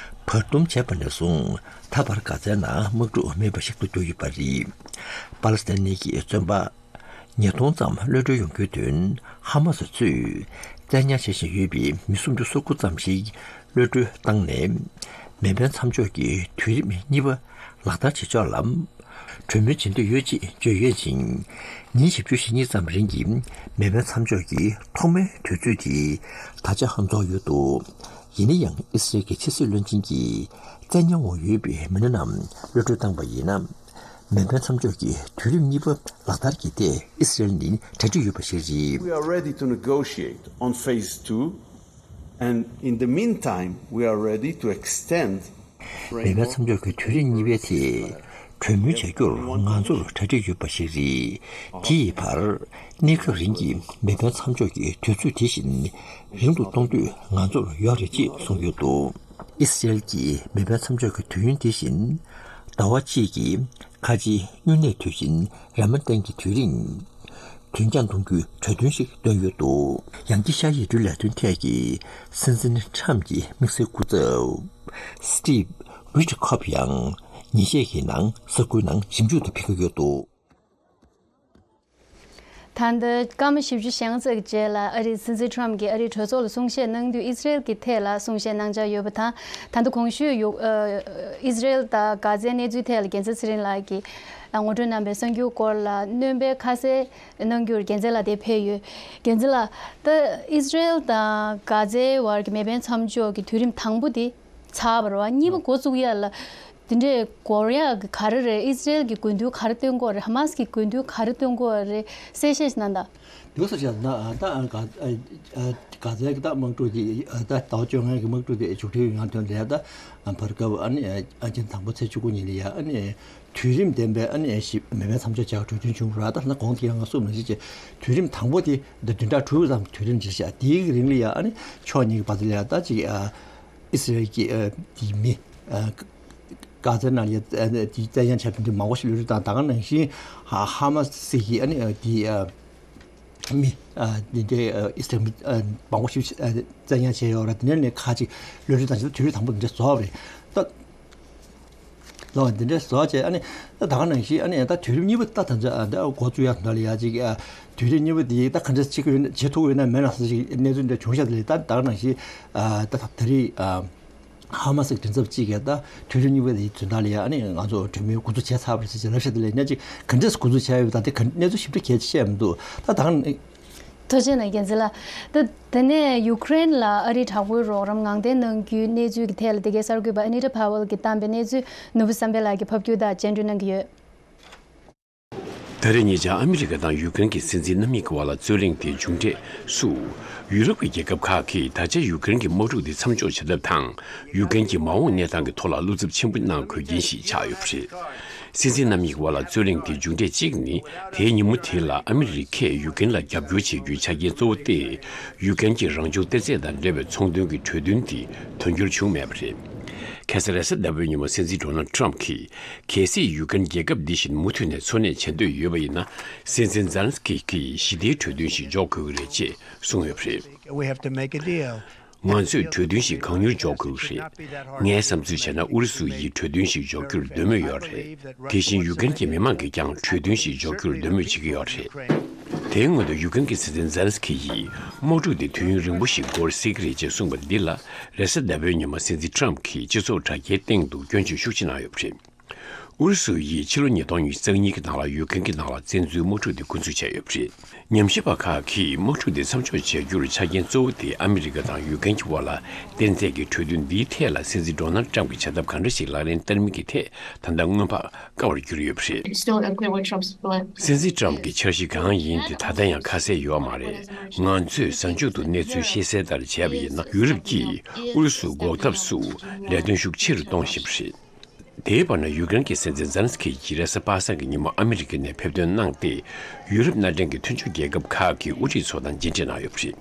བར་འདུམ་བྱས་པ་ནས་བཟུང་ད་བར་གྷ་ཛའི་ནང་དམག་འཁྲུག་མེད་པ་ཞིག་ཏུ་གྱུར་ཡོད་པ་རེད། པ་ལི་སི་ཐན་གྱི་བཙོན་པ་ཉིས་སྟོང་ཙམ་གློད་གྲོལ་ཡོང་རྒྱུའི་དོན་ཧ་མ་སི་ཚོས་བཙན་ཉར་བྱེད་བཞིན་ཡོད་པའི་མི་སུམ་ཅུ་སོ་དགུ་ཙམ་ཞིག་གློད་གྲོལ་བཏང་ནས། མེ་འཕེན་མཚམས་འཇོག་གི་དུས་རིམ་གཉིས་པ་ལག་བསྟར་བྱེད་ཕྱོགས་ལ་གྲོས་མོལ་བྱེད་འདོད་ཡོད་ཅེས་བརྗོད་ཡོད་ཅིང་། ཉིན་བཞི་བཅུ་ཞེ་གཉིས་ཙམ་རིང་གི་མེ་འཕེན་མཚམས་འཇོག་གི་ཐོག་མའི་དུས་ཚོད་དེ་ད་ཆ་རྫོགས་ཡོད་འདུག་ཡིན་ན་ཡང་ཨི་སི་རེལ་གྱི་ཕྱི་སྲིད་བློན་ཆེན་གྱིས་བཙན་ཉར་འོག་ཡོད་པའི་མི་སྣ་རྣམས་གློད་གྲོལ་བཏང་པ་ཡིན་ན། མེ་འཕེན་མཚམས་འཇོག་གི་དུས་རིམ་གཉིས་པ་ལག་བསྟར་གྱི་ཐད་ཨི་སི་རེལ་ནི་གྲ་སྒྲིག་ཡོད་པ་ཞིག་རེད། We are ready to negotiate on phase two, and in the meantime, we are ready to extend མེ་འཕེན་མཚམས་འཇོག་གི་དུས་རིམ་གཉིས་པའི་ཐད་གྲོས་མོལ་བྱ་རྒྱུར་ང་ཚོར་གྲ་སྒྲིག་ཡོད་པ་ཞིག་རེད། དེ་ཡི་བར་གནས་སྐབས་རིང་གི་མེ་འཕེན་མཚམས་འཇོག་གི་དུས་ཚོད་དེ་བཞིན་རིང་དུ་གཏོང་འདོད་ང་ཚོར་ཡོད་རེད་ཅེས་གསུངས་ཡོད་འདུག་ཨི་སི་རེལ་གྱི་མེ་འཕེན་མཚམས་འཇོག་གི་དུས་ཡུན་དེ་བཞིན་ཟླ་བ་གཅིག་གི་ཁ་ཆེའི་སྨྱུང་གནས་དུས་ཆེན་ར་མ་ཏན་གྱི་དུས་རིང་དུས་འགྱངས་གཏོང་རྒྱུའི་གྲོས་མཐུན་ཞིག་བཏོན་ཡོད་འདུག་ཡང་སྒྱིད་ཤར་ཡུལ་གྲུའི་ལས་དོན་ཐད་ཀྱི་སྲིད་འཛིན་ཁྲམ་གྱི་དམིགས་བསལ་སྐུ་ཚབ་Steve Witkoff ཡང་ཉིན་ཤས་ཀྱི་ནང་ས་ཁུལ་ནང་ཞིབ་འཇུག་ཏུ་ཕེབས་ཀྱི་ཡོད་འདུག་ད་ལྟ་སྐར་མ་བཞི་བཅུ་ཞེ་ལྔ་ཙམ་གྱི་རྗེས་ལ་ཨ་རིའི་སྲིད་འཛིན་ཁྲམ་གྱིས་ཨ་རིའི་གྲོས་ཚོགས་ལ་གསུང་བཤད་གནང་དུས་ཨི་སི་རེལ་གྱི་ཐད་ལ་གསུང་བཤད་གནང་འཆར་ཡོད་པ་དང་། ད་ལྟ་གོང་ཞུས་ཡོད། ཨ་ཨི་སི་རེལ་དང་གྷ་ཛའི་གནས་ཚུལ་ཐད་ལ་རྒྱལ་མཚན་ཚེ་རིང་ལགས་ཀྱིས་ངོ་སྤྲོད་གནང་པའི་གསར་འགྱུར་སྐོར་ལ་སྣོན་པའི་ཁ་གསལ་གནང་རྒྱུར་རྒྱལ་མཚན་ལགས་དེ་ཕེབས་ཡོད། རྒྱལ་མཚན་ལགས། ད་ཨི་སི་རེལ་དང་གྷ་ཛའི་བར་གྱི་མེ་འཕེན་མཚམས་འཇོག་གི་དུས་རིམ་དང་པོ་དེ་ཚར་བ་རེད་བ། གཉིས་པ་འགོ་བཙུགས་ཡ་ལ་དེ་འདྲས་འགོར་ཡག་གི་ག་རེ་རེད། ཨི་སི་རེལ་གྱི་དགོས་འདུན་ག་རེ་བཏོན་གྱི་ཡོད་རེད། ཧ་མ་སི་གི་དགོས་འདུན་ག་རེ་བཏོན་གྱི་ཡོད་རེད། གསལ་བཤད་ཞིག་གནང་དང་། འདུག་ཟེར་བྱས་ན་ད་གྷ་ཛའི་གི་ད་དམག་འཁྲུག་དེ་ད་ཟླ་བ་བཅོ་ལྔ་གི་དམག་འཁྲུག་དེ་མཇུག་སྒྲིལ་ཡོང་ཡ་དོན་ལ་ད་བར་སྐབས་ཨ་ནི་ཨ་ཕྱི་ཟླ་དང་པོ་ཚེས་བཅུ་དགུ་ཉིན་ལ་ཡ་ཨ་ནི་དུས་རིམ་ལྡན་པའི་ཨ་ནི་ཞིབ་མེ་འཕེན་མཚམས་འཇོག་བྱ་གྲོས་མཐུན་བྱུང་ར། ད་ལྟ་གོང་དེ་ཡང་ང་གསུངས་ནང་བཞིན་བྱས་དུས་རིམ་དང་པོ་དེ་ད་བདུན་ཕྲག་དྲུག་ཙམ་དུས་རིམ་བྱས་བྱས་དེའི་གི་རིང་ལ་ཡ་ཨ་ནི་ཕྱོགས་གཉིས་ཀྱི་བར་དུ་ལ་ཡ་ད་ཅིག་ཨ་ཨི་སི་རེལ་གྱི་ཨ་དེ་མི་ཨ་གྷ་ཛའི་ནང་ལ་དེ་བཙན་ཉར་བྱས་པ་འདི་མང་པོ་ཞིག་གློད་གྲོལ་དང་། ད་ག་ནང་བཞིན་ཧ་ཧ་མ་སི་གི་ཨ་ནི་དེ་མི་འདི་འདྲའི་ཨི་སི་ལམ་མང་པོ་ཞིག་བཙན་ཉར་བྱས་ཡོད་རེད། དེ་ནས་ནས་ཁ་ཅིག་གློད་གྲོལ་དང་བཞིན་དུས་རིམ་དང་པོ་འདི་འདྲ་རྫོགས་རེད་ད། ལོ་འདི་འདྲ་རྫོགས་བྱས་ཨ་ནི་ད་ད་ག་ནང་བཞིན་ཨ་ནི་ད་དུས་རིམ་གཉིས་པ་ད་ད་འདྲ་འགོ་བཙུགས་ཡ་འདྲ་ལ་ཡ་ཅིག་དུས་རིམ་གཉིས་པ་འདི་ད་ག་འདྲ་བྱེད་ཀྱི་ཡོད་ན་བྱེད་ཐུབ་ཀྱི་ཡོད་ན་མེད་ན་ཟེར་ཅིག་གནས་ཚུལ་འདྲ་བྱུང་ཤག་ལས་ད་ད་ག་ནང་བཞིན་ད་ད་རེས། ཧ་མ་སི་གི་མགྲིན་ཚབ་གཅིག་གིས་ད་དུས་རིམ་གཉིས་པ་དེའི་རྫུན་བདག་ལ་ཡ་ཨ་ནི་ང་ཚོ་གྲོས་མོལ་འགོ་འཛུགས་བྱས་ཚར་བ་རེད་ཟེར་ལབ་བཞག་དེ་ལས་གནས་ཚུལ་ག་འདྲས་འགོ་འཛུགས་བྱས་ཡོད་པ་དང་དེ་ག་གནས་ཚུལ་ཞིབ་ཕྲ་གལ་ཆེ་བཤད་མི་འདུག་ད་ད་ག་ནང་། ཐུགས་རྗེ་གནང་རྒྱལ་མཚན་ལགས། ད་དེ་ནས་ཡུ་ཀེ་རེན་ལ་ཨ་རིའི་དྲག་པོའི་རོགས་རམ་ངང་འདེད་གནང་རྒྱུའི་གནས་ཚུལ་གྱི་ཐད་ལ་འདི་གའི་གསར་འགོད་པ་ཨ་ནི་ཊ་ཕ་ཝེལ་གྱིས་བཏང་པའི་གནས་ཚུལ་ནོར་བུ་བསམ་འཕེལ་ལགས་ཀྱིས་ཕབ་སྒྱུར་དང་སྤྱན་སྤྲོད་གནང་གི་ཡོད། ད་རེས་ཉེ་ཆར་ཨ་མི་རི་ཀ་དང་ཡུ་ཀེ་རེན་གྱི་སྲིད་འཛིན་རྣམ་གཉིས་ཀྱི་བར་ལ་རྩོད་གླེང་དེ་མཇུག་འབྲས་སུ། ཡུ་རོབ་ཀྱི་རྒྱལ་ཁབ་ཁག་གིས་ད་ཆ་ཡུ་ཀེ་རེན་གྱི་དམག་འཁྲུག་དེ་མཚམས་འཇོག་བྱ་ཐབས་དང་། ཡུ་ཀེ་རེན་གྱི་མ་འོངས་གནས་སྟངས་ཀྱི་ཐོག་ལ་བློ་འཚབ་ཆེན་པོ་གནང་དགོས་རྐྱེན་ཞིག་ཆགས་ཡོད་པ་རེད། སྲིད་འཛིན་རྣམ་གཉིས་ཀྱི་བར་ལ་རྩོད་གླེང་དེའི་མཇུག་འབྲས་གཅིག་ནི། དེའི་ཉིན་མོ་དེ་ལ་ཨ་མི་རི་ཀས་ཡུ་ཀེ་རེན་ལ་རྒྱབ་སྐྱོར་བྱེད་རྒྱུའི་ཆ་རྐྱེན་གཙོ་བོ་སྟེ། ཡུ་ཀེ་རེན་གྱི་རང་བྱུང་གཏེར་རྫས་དང་འབྲེལ་བའི་ཚོང་དོན་གྱི་གྲོས་མཐུན་དེ་དོན་འཁྱོལ་བྱུང་མེད་པ་རེད། ཁ་སང་རེས་གཟའ་ཟླ་བའི་ཉིན་མོ་སྲིད་འཛིན་ཌོ་ནལ་ཌི་ཊརམ་ཕ་གྱིས། གལ་སྲིད་ཡུ་ཀེ་རེན་རྒྱལ་ཁབ་འདི་བཞིན་མུ་མཐུད་ནས་འཚོ་གནས་བྱེད་འདོད་ཡོད་པ་ཡིན་ན། སྲིད་འཛིན་ཛེ་ལན་སི་ཀི་གིས་ཞི་བདེའི་གྲོས་མཐུན་ཞིག་འཇོག་དགོས་ཀྱི་རེད་ཅེས་གསུངས་ཡོད་པ་རེད། We have to make a deal. ང་ཚོས་གྲོས་མཐུན་ཞིག་གང་མྱུར་འཇོག་དགོས་ཀྱི་རེད། ངའི་བསམ་ཚུལ་བྱས་ན་ཨུ་རུ་སུ་ཡིས་གྲོས་མཐུན་ཞིག་འཇོག་རྒྱུར་འདོད་མོས་ཡོད་རེད། དེ་བཞིན་ཡུ་ཀེ་རེན་གྱི་མི་མང་གིས་ཀྱང་གྲོས་མཐུན་ཞིག་འཇོག་རྒྱུར་འདོད་མོས་བྱེད་ཀྱི་ཡོད་རེད། དེའི་སྔོན་དུ་ཡུ་ཀེ་རེན་གྱི་སྲིད་འཛིན་ཛེ་ལན་སི་ཀི་ཡིས་དམག་འཁྲུག་འདི་དུས་ཡུན་རིང་པོ་ཞིག་འགོར་སྲིད་ཀྱི་རེད་ཅེས་གསུངས་པ་འདི་ལ། རེས་གཟའ་ཟླ་བའི་ཉིན་མོ་སྲིད་འཛིན་ཊརམ་གྱིས་སྤྱི་ཚོགས་དྲ་རྒྱའི་སྟེང་དུ་སྐྱོན་བརྗོད་ཤུགས་ཆེ་གནང་ཡོད་པ་རེད། ཨུ་རུ་སུ་ཡིས་ཕྱི་ལོ་ཉིས་སྟོང་ཉི་ཤུ་རྩ་གཉིས་ཀྱི་ནང་ལ་ཡུ་ཀེ་རེན་གྱི་ནང་ལ་བཙན་འཛུལ་དམག་འཁྲུག་དེ་འགོ་འཛུགས་བྱས་ཡོད་པ་རེད། ཉམས་ཞིབ་པ་ཁག་གིས་དམག་འཁྲུག་དེ་མཚམས་འཇོག་བྱ་རྒྱུར་ཆ་རྐྱེན་གཙོ་བོ་དེ་ཨ་མི་རི་ཀ་དང་ཡུ་ཀེ་རེན་གྱི་དབར་ལ་གཏན་མཛད་ཀྱི་གྲོས་མཐུན་འདིའི་ཐད་ལ་སྲིད་འཛིན་ཌོ་ནལ་ཌི་ཊརམ་གྱིས་བྱ་ཐབས་གང་འདྲ་ཞིག་ལག་ལེན་བསྟར་མིན་གྱི་ཐད་ད་ལྟ་སྔོན་དཔག་དཀའ་བར་གྱུར་ཡོད་པ་རེད། It's still unclear what Trump's plan. སྲིད་འཛིན་ཊརམ་གྱི་འཆར་གཞི་གང་ཡིན་དེ་ད་ལྟ་ཡང་ཁ་གསལ་ཡོད་མ་རེད། ང་ཚོས་གཟའ་མཇུག་ཏུ་གནས་ཚུལ་ཤེས་གསལ་ལྟར་བྱས་པ་ཡིན་ན། ཡུ་རོབ་ཀྱིས་ཨུ་རུ་སུ་འགོག་ཐབས་སུ་ལས་དོན་ཤུགས་ཆེ་རུ་གཏོང་བཞིན་པ་རེད། དེའི་བར་ན་ཡུ་ཀེ་རེན་གྱི་སྲིད་འཛིན་ཛེ་ལན་སི་ཀི་ཡིས་རེས་གཟའ་པ་སངས་ཀྱི་ཉིན་མོ་ཨ་མི་རི་ཀ་ནས་ཕེབས་ཐོན་གནང་སྟེ། ཡུ་རོབ་མནའ་འབྲེལ་གྱི་མཐུན་ཕྱོགས་རྒྱལ་ཁབ་ཁག་གི་དབུ་ཁྲིད་ཚོ་དང་མཇལ་འཕྲད་གནང་ཡོད་པ་རེད།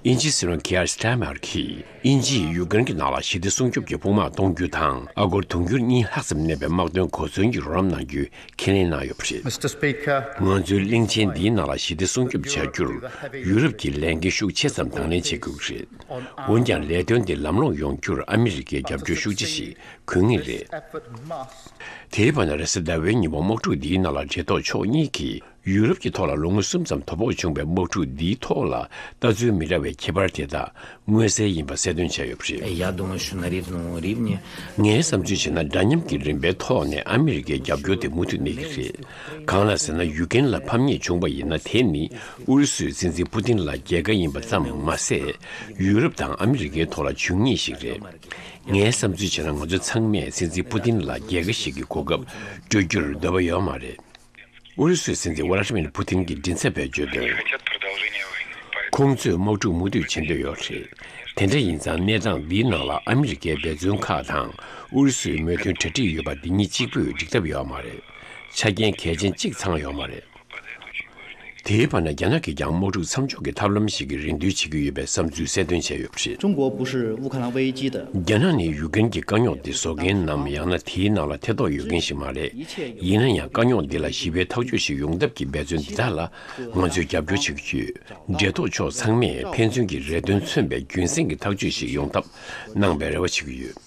དབྱིན་ཇིའི་སྲིད་བློན་ཁི་ཡར་སི་ཊར་མར་གྱིས། དབྱིན་ཇིས་ཡུ་ཀེ་རེན་གྱི་ནང་ལ་ཞི་བདེ་སྲུང་སྐྱོབ་ཀྱི་དཔུང་དམག་གཏོང་རྒྱུ་དང་། ཨ་སྒོར་དུང་ཕྱུར་གཉིས་ལྷག་ཙམ་གནས་པའི་དམག་དོན་གོ་མཚོན་གྱི་རོགས་རམ་གནང་རྒྱུའི་ཁས་ལེན་གནང་ཡོད་པ་རེད། Mister Speaker, ང་ཚོའི་གླིང་ཆེན་འདིའི་ནང་ལ་ཞི་བདེ་སྲུང་སྐྱོབ་བྱ་རྒྱུར་ཡུ་རོབ་ཀྱིས་ལས་འགན་ཤུགས་ཆེ་ཙམ་དང་ལེན་བྱེད་དགོས་ཀྱི་རེད། འོན་ཀྱང་ལས་དོན་འདི་ལམ་ལྷོང་ཡོང་རྒྱུར་ཨ་མི་རི་ཀའི་རྒྱབ་སྐྱོར་ཤུགས་ཆེ་ཞིག་དགོས་ངེས་རེད། དེའི་བར་ན་རེས་གཟའ་ཟླ་བའི་ཉིན་མོ་དམག་འཁྲུག་འདིའི་ནང་ལ་འབྲེལ་ཐོགས་ཕྱོགས་གཉིས་ཀྱིས་ ཡུ་རོབ་ཀྱི་ཐོག་ལ་ལོ་ངོ་གསུམ་ཙམ་དོ་ཕོག་བྱུང་བའི་དམག་འཁྲུག་འདིའི་ཐོག་ལ་ལྟ་ཚུལ་མི་འདྲ་བའི་ཁྱད་པར་དེ་དག་མངོན་གསལ་ཡིན་པ་གསལ་སྟོན་བྱས་ཡོད་པ་རེད། Я думаю, что на равном уровне. ངའི་བསམ་ཚུལ་བྱས་ན། འདྲ་མཉམ་གྱི་རིམ་པའི་ཐོག་ནས་ཨ་མི་རི་ཀའི་རྒྱབ་སྐྱོར་དེ་མུ་མཐུད་གནས་ཀྱི་རེད། གང་ལ་ཟེར་ན། ཡུ་ཀེན་ལ་ཕམ་ཉེས་བྱུང་བ་ཡིན་ན། དེ་ནི་ཨུ་རུ་སུའི་སྲིད་འཛིན་པུ་ཏིན་ལ་རྒྱལ་ཁ་ཡིན་པ་ཙམ་མ་ཟད། ཡུ་རོབ་དང་ཨ་མི་རི་ཀའི་ཐོག་ལ་བྱུང་ཉེས་ཤིག་རེད། ངའི་བསམ་ཚུལ་བྱས་ན། ང་ཚོ་ཚང་མས་སྲིད་འཛིན་པུ་ཏིན་ལ་རྒྱལ་ཁ་ཞིག་གི་གོ་སྐབས་སྤྲོད་རྒྱུར་འདོད་པ་ཡོད་མ་རེད། ཨུ་རུ་སུའི་སྲིད་འཛིན་ཝ་ལ་ཤི་མིར་པུ་ཏིན་གྱིས་མགྲིན་ཚབ་པས་བརྗོད་དོན། ཁོང་ཚོས་དམག་འཁྲུག་མུ་མཐུད་བྱེད་འདོད་ཡོད་རེད། དེ་འདྲ་ཡིན་ཙང་གནས་སྟངས་འདིའི་ནང་ལ་ཨ་མི་རི་ཀའི་འབད་བརྩོན་ཁག་དང་ཨུ་རུ་སུའི་མོས་མཐུན་གྲ་སྒྲིག་ཡོད་པ་འདི་གཉིས་གཅིག་པུས་འགྲིག་ཐབས་ཡོད་མ་རེད། ཆ་རྐྱེན་གལ་ཆེན་གཅིག་ཚང་ཡོད་མ་རེད། དེའི་བར་ན་རྒྱ་ནག་གིས་ཀྱང་དམག་འཁྲུག་མཚམས་འཇོག་གི་ཐབས་ལམ་ཞིག་གི་རེ་འདུན་བྱེད་ཀྱི་ཡོད་པའི་བསམ་ཚུལ་གསལ་སྟོན་བྱས་ཡོད་པ་རེད། 中国不是乌克兰危机的。 རྒྱ་ནག་ནི་ཡུ་ཀེན་གྱི་དཀའ་རྙོག་འདི་བཟོ་མཁན་ནམ། ཡང་ན་དེའི་ནང་ལ་ཐེ་གཏོགས་ཡོད་མཁན་ཞིག་མ་རེད། ཡིན་ན་ཡང་དཀའ་རྙོག་འདི་ལ་ཞི་བའི་ཐག་གཅོད་ཞིག་ཡོང་ཐབས་ཀྱི་འབད་བརྩོན་འདི་དག་ལ་ང་ཚོས་རྒྱབ་སྐྱོར་བྱེད་ཀྱི་ཡོད། འབྲེལ་ཐོགས་ཕྱོགས་ཚང་མས་ཕན་ཚུན་གྱི་རེ་འདུན་མཚོན་པའི་རྒྱུན་སྲིང་གི་ཐག་གཅོད་ཞིག་ཡོང་ཐབས་གནང་བའི་རེ་བ་བྱེད་ཀྱི་ཡོད།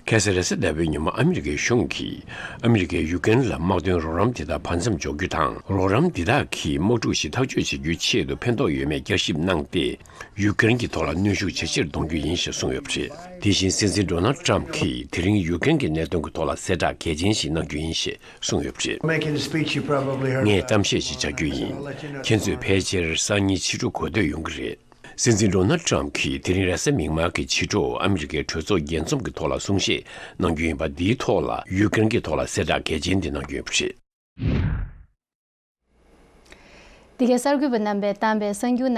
ཁ་སང་རེས་གཟའ་ཟླ་བའི་ཉིན་མོ་ཨ་མི་རི་ཀའི་གཞུང་གིས་ཨ་མི་རི་ཀས་ཡུ་ཀེན་ལ་དམག་དོན་རོགས་རམ་དེ་དག་བར་མཚམས་འཇོག་རྒྱུ་དང་། རོགས་རམ་འདི་དག་གིས་དམག་འཁྲུག་ཞིག་ཐག་གཅོད་བྱེད་རྒྱུའི་ཆེད་དུ་ཕན་ཐོགས་ཡོད་མེད་བསྐྱར་ཞིབ་གནང་སྟེ། ཡུ་ཀེན་གྱི་ཐོག་ལ་གནོན་ཤུགས་ཇེ་ཆེར་གཏོང་རྒྱུ་ཡིན་ཞེས་གསུངས་ཡོད་པ་རེད། དེ་བཞིན་སྲིད་འཛིན་ཌོ་ནལ་ཏྲམ་གྱིས་དེ་རིང་ཡུ་ཀེན་གྱི་གནད་དོན་གྱི་ཐོག་ལ་གསལ་བསྒྲགས་གལ་ཆེན་ཞིག་གནང་རྒྱུ་ཡིན་ཞེས་གསུངས་ཡོད་པ་རེད། Making the speech, you probably heard. ངས་གཏམ་བཤད་ཞིག་བྱ་རྒྱུ་ཡིན། ཁྱེད་ཚོས་ཕལ་ཆེར་སང་ཉིན་ཕྱི་དྲོ་གོ་ཐོས་ཡོང་གི་རེད། སྲིད་འཛིན་ཌོ་ནལ་ཏྲམ་གྱིས་དེ་རིང་རེས་གཟའ་མིག་དམར་གྱི་ཕྱི་དྲོ་ཨ་མི་རི་ཀའི་གྲོས་ཚོགས་རྒྱས་འཛོམས་ཀྱི་ཐོག་ལ་གསུང་བཤད་གནང་རྒྱུ་ཡིན་པ་འདིའི་ཐོག་ལ་ཡུ་ཀེན་གྱི་ཐོག་ལ་གསལ་བསྒྲགས་གལ་ཆེན་འདི་གནང་རྒྱུ་ཡིན་པ་རེད། འདི་གའི་གསར་འགོད་པ་རྣམ་པས་བཏང་བའི་གསར་འགྱུར་རྣམས།